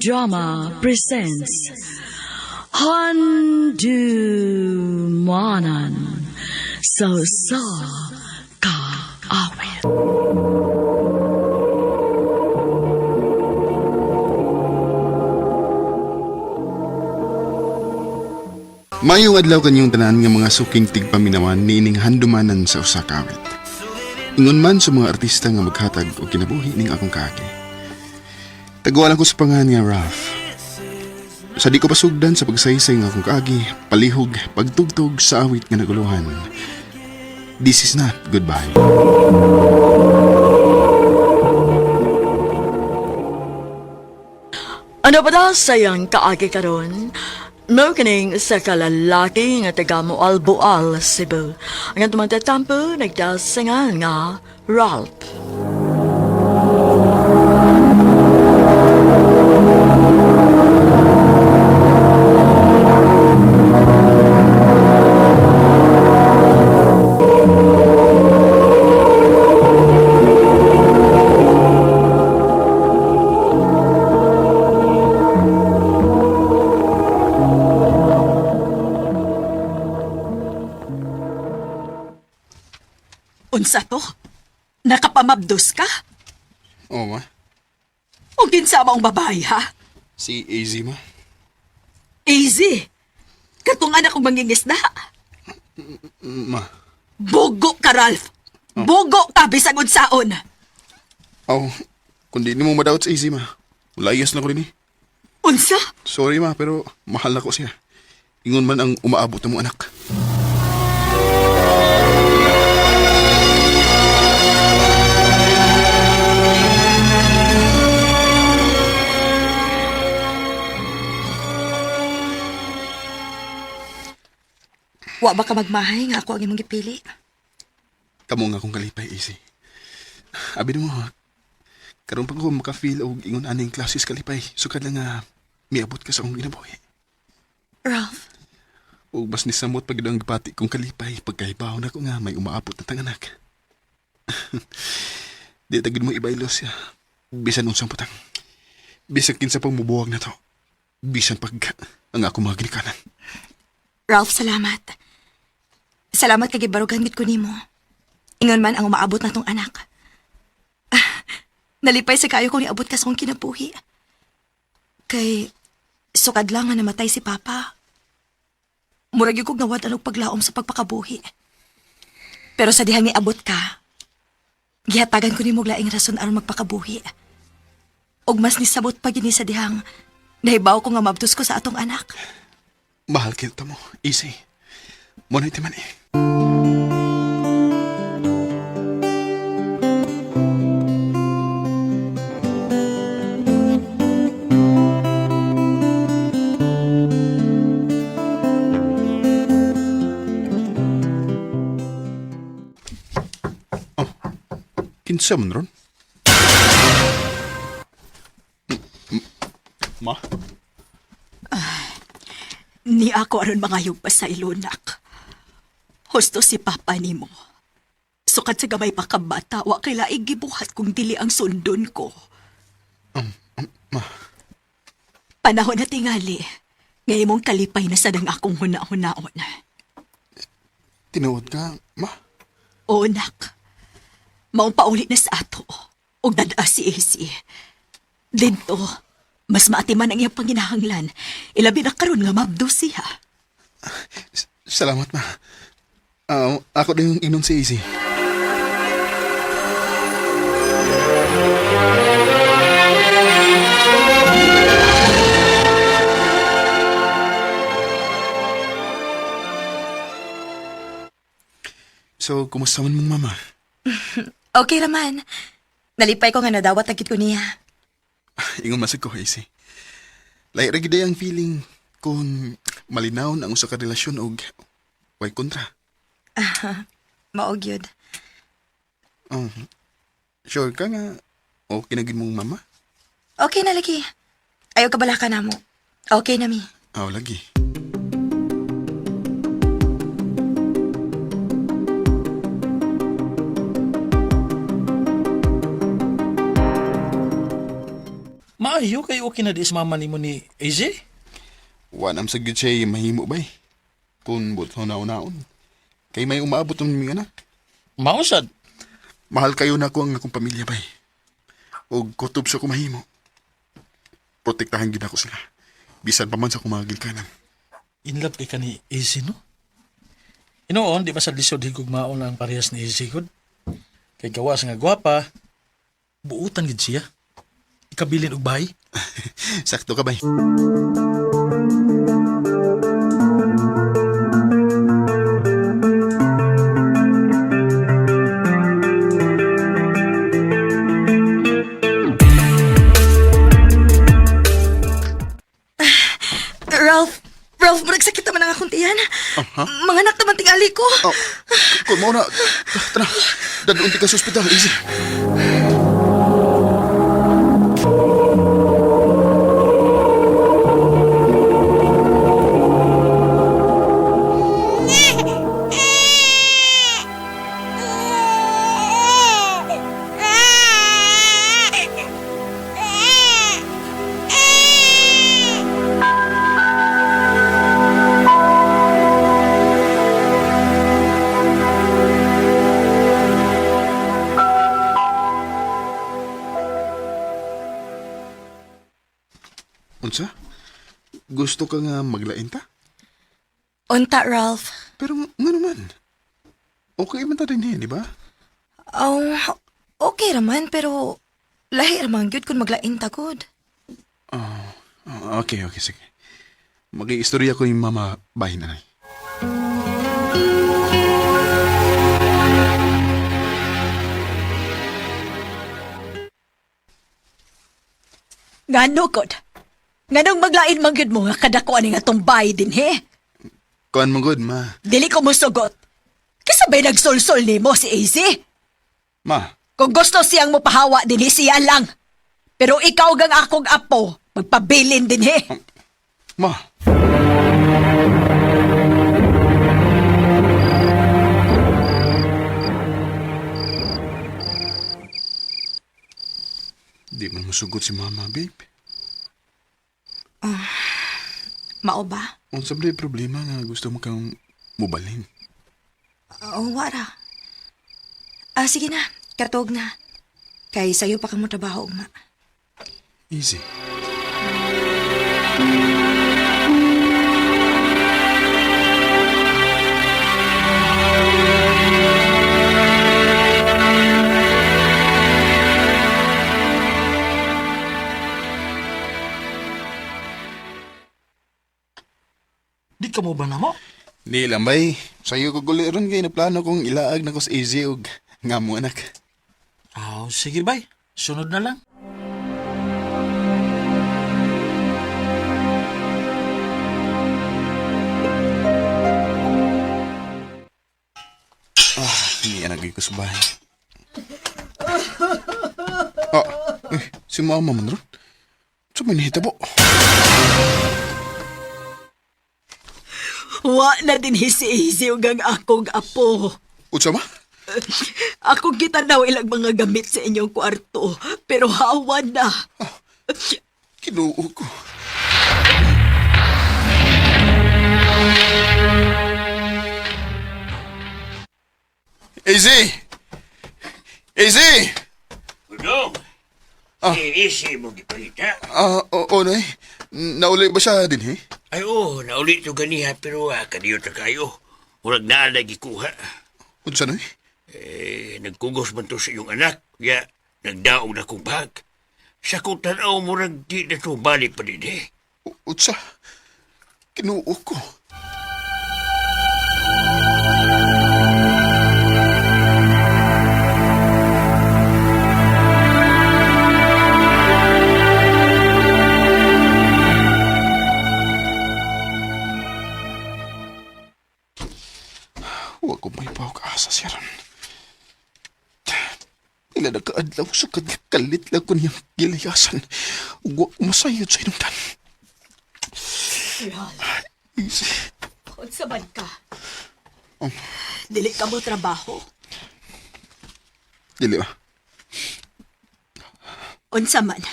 Drama presents Handumanan sa Usa Ka Awit. Mayong adlaw kanyong tanan nga mga suking tigpaminawan niining handumanan sa usa ka awit. Ingon man sa mga artista nga maghatag og kinabuhi ning akong kaagi. Taguan ko sa pangalan nga Ralph. Sa di ko pasugdan sa pagsaysay nga akong kaagi, palihog, pagtugtog sa awit nga naguluhan. This is not goodbye. Ano ba daw sayang kaagi karon? Mao kining sa kalalaki nga taga Moalboal, Cebu. Ang atong mga tatampo nagdasingan nga Ralph. Unsa to? Nakapamabdos ka? Oo ma, O kinsa maong babae, ha? si AZ ma. Easy. Katong anak kong mangingisda. Ma. Bugo ka, Ralph. Bugo ka, bisag unsaon. Aw, kundi ni mo madawat sa AZ ma. Layas na ko rin eh. Unsa? Sorry ma, pero mahal na ko siya. Ingon man ang umaabot na mong anak. Wa ba ka magmahay nga ako ang imong gipili? Kamo nga akong kalipay, Easy. Abi mo, karon pa ko maka-feel og ingon aning klases kalipay. Sukad lang nga miabot ka sa akong ginabuhi. Ralph, Ug mas nisamot pag ang gipati kong kalipay pagkahibaw na ko nga may umaabot na tanganak. Di tagid mo ibaylo siya. Bisan unsang putang. Bisan kinsa pang mubuwag na to. Bisan pag ang ako mga ginikanan. Ralph, salamat. Salamat kay gibarugan gid ko nimo. Ingon man ang umaabot na tong anak. Ah, nalipay sa kayo kung niabot ka sa akong kinabuhi. Kay sukad lang nga namatay si Papa. Murag yung kog nawad-an og paglaom sa pagpakabuhi. Pero sa dihang niabot ka, gihatagan ko nimo og laing rason aron magpakabuhi. Og mas nisabot pa gini sa dihang nahibaw ko nga mabdos ko sa atong anak. Mahal kita mo, Easy. Mo na man eh. Oh, kinsa man ron? Ma? Ni ako aron mangayog pa sa ilunak. Husto si papa nimo. Sukad sa gamay pa ka bata, wa kay laing gibuhat kung dili ang sundon ko. Ma? Panahon na tingali, ngay imong kalipay na sad ang akong huna-hunaon. Tinuod ka, ma? Oo, nak. Maong pauli na sa ato. Og dada si AC. Dito, mas maatiman ang iyang panginahanglan. Ilabi na karon nga mabdo siya. Salamat, ma. Ah, ako din yung inon si AC. So, kumusta man mong mama? Okay raman. Nalipay ko nga nadawat agad ko niya. Ingon masig ko, AC. Lahi ra gid ang feeling kung malinaw na ang usa ka relasyon og way kontra. Maog yun. Oh, sure ka nga okay na gid mong mama? Okay na lagi. Ayaw ka bala ka na mo. Okay na mi. Aw, lagi. Maayo kay okay na di sa mama nimo ni AZ. Wanam sa gyud siya mahimo bay. Kung buto na unaon. Kay may umaabot ng mga anak. Mausad. Mahal kayo na ako ang akong pamilya bay. Og kutob sa kumahimo. Protektahan gyud ako sila. Bisan pa man sa kumagilkanan. In love kay ka ni AZ, no? Inoon, di ba sa lisod higugmaon ang parehas ni AZ gud? Kay gawas nga gwapa, buutan gid siya. Ikabilin og bahay. Sakto ka bay. Ralph, Ralph, murag sakit naman ang akong tiyan. Mga anak naman tingali ko. Oh, kung mo na, tara, dadunti ka sa ospital, easy. Unsa? Gusto ka nga maglain ta? Unta, Ralph. Pero nga naman. Okay man ta din eh, di ba? Oh, okay raman, pero lahi raman gyud kung maglain ta gud. Ah, okay, okay, sige. Mag-iistorya ko yung mama bahin na. Ngano kod? Nganong maglain man gyud mo nga kadako ani nga tumbay din he? Kuan mo good, ma. Dili ko musugot. Kasabay nagsulsul nimo si AZ. Ma, Kung gusto siyang mopahawa dinhi siya lang. Pero ikaw gang akong apo, magpabilin dinhi. ma. Di man musugot si mama, babe. Mao ba? Unsa ba yung problema nga gusto mo kang mubalhin? Oo, wara. Ah, sige na. Katog na. Kay sayo pa ka mo trabaho, ugma. Easy. Di ka mo ba namo? Di lang bay. Sayo ko guli ron kay naplano kong ilaag na ko sa easy og nga mo anak. Aw, sige bay. Sunod na lang. Hindi anak ko sa bahay. Ah, eh, si mama man ron. Sa may nahitabo. Wa na dinhi si AZ ug ang akong apo. Unsa ma? Ako gitanaw ilang mga gamit sa inyong kwarto, pero hawa na. Kinuo ko. Easy! Easy! Udong! Ah. Eh, mo gipalita. Ah, oo, nay. Nauli ba siya din, eh? Ay, oo, nauli to ganiha, pero kadiyo ta kayo. Murag naa lagi kuha. Unsa, nay? Eh, nagkugos man to sa iyong anak. Ya, nagdaog na kong bag. Sa kong tanaw, murag di na to balik pa din eh. Unsa? Kinuo ko. Huwag ko may asa siya ron. Ila nagkaadlaw sa kalit lang ko niyang gilayasan. Huwag ko masayod sa inong tan. Easy. Unsa man ka? Dili ka mo trabaho. Dili ba? Unsa man?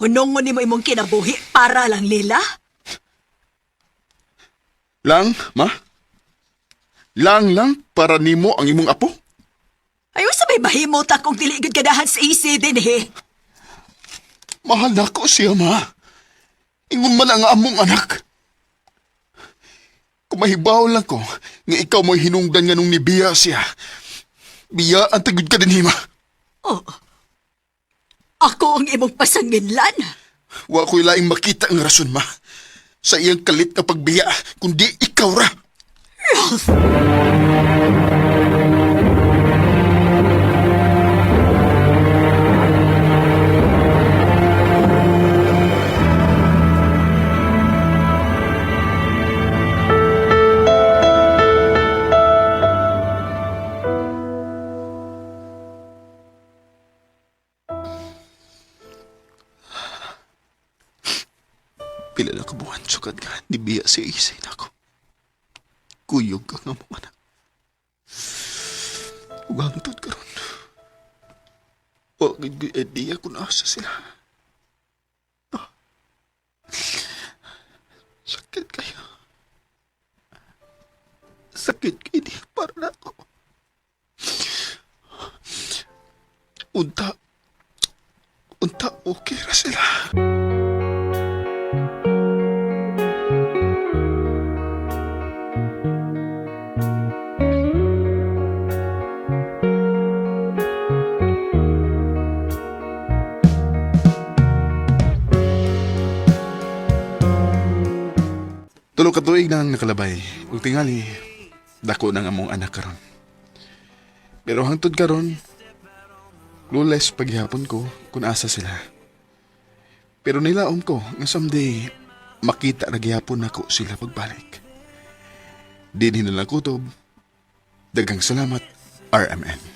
Hunongon nimo imong kinabuhi para lang nila? Lang, ma? Lang lang para nimo ang imong apo? Ayaw sa may mahimot akong dili gud ganahan sa AC din eh. Mahal na ko siya, ma. Ingon man ang among anak. Kung mahibaw lang ko, nga ikaw mo'y hinungdan nga nung nibiya siya. Biya ang tagod ka din, hima. Oh. Ako ang imong pasanginlan. Wa ko'y laing makita ang rason, ma. Sa iyang kalit nga pagbiya, kundi ikaw ra. Ralph! Pila na kabuhan sukad ka, nibiya si Isay na ako. Kuyog ka nga mo, anak. Ug hangtod karon. Wa gid ko'y idea kung asa sila. Ah. Sakit kayo. Sakit kayo di para na ako. Unta, unta okay ra sila. Tulo ka tuig na ang nakalabay. Ug tingali, dako nang among anak karon. Pero hangtod karon, clueless paghihapon ko kung asa sila. Pero nilaom ko nga someday makita ra gihapon nako sila pagbalik. Dinhi na lang kutob. Daghang salamat, RMN.